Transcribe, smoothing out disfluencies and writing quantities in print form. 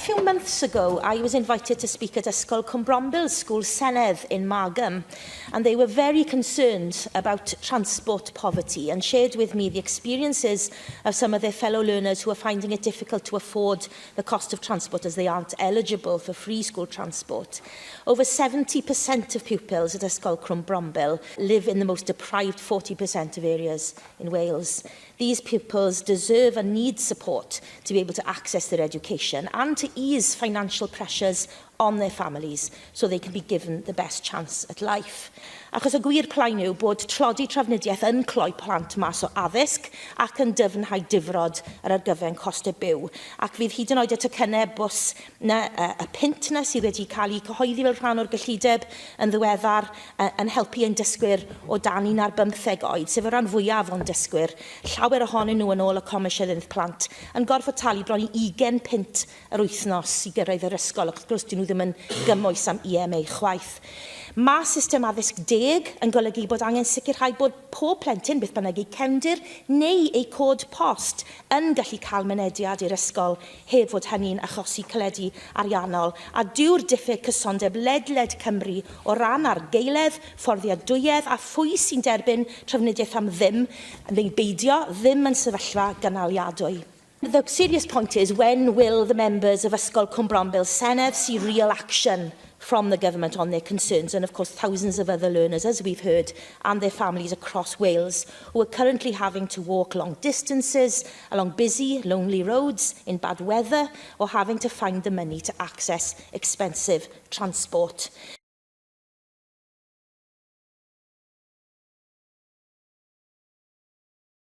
few months ago, I was invited to speak at Ysgol Cwmbrombil School Senedd in Margam, and they were very concerned about transport poverty and shared with me the experiences of some of their fellow learners who are finding it difficult to afford the cost of transport as they aren't eligible for free school transport. Over 70% of pupils at Ysgol Cwmbrombil live in the most deprived 40% of areas in Wales. These pupils deserve and need support to be able to access their education and to ease financial pressures on their families so they can be given the best chance at life. Achos y gwir plaen yw bod tlodi trafnidiaeth yn cloi plant mas o addysg ac yn dyfnhau difrod yr argyfwng costau byw. Ac fydd hyd yn oed y tocynnau bws na, y punt na sydd wedi cael eu cyhoeddi fel rhan o'r gyllideb yn ddiweddar yn helpu ein dysgwyr o dan 15 oed, sef y rhan fwyaf o'n dysgwyr, llawer ohonyn nhw yn ôl y Comisiynydd Plant, yn gorfod talu bron i 20 punt yr wythnos i gyrraedd yr ysgol, ac wrth gwrs dyn nhw ddim yn gymwys am EMA chwaith. Mae system addysg deg yn golygu bod angen sicrhau bod pob plentyn, beth bynnag eu cefndir neu eu cod post, yn gallu cael mynediad i'r ysgol heb fod hynny'n achosi caledi ariannol. A dyw'r diffyg cysondeb ledled Cymru o ran argaeledd, fforddiadwyedd a phwy sy'n derbyn trafnidiaeth am ddim neu beidio ddim yn sefyllfa gynaliadwy. The serious point is, when will the members of Ysgol Cwmbrombil Senedd see real action from the government on their concerns, and of course thousands of other learners, as we've heard, and their families across Wales who are currently having to walk long distances along busy, lonely roads in bad weather, or having to find the money to access expensive transport?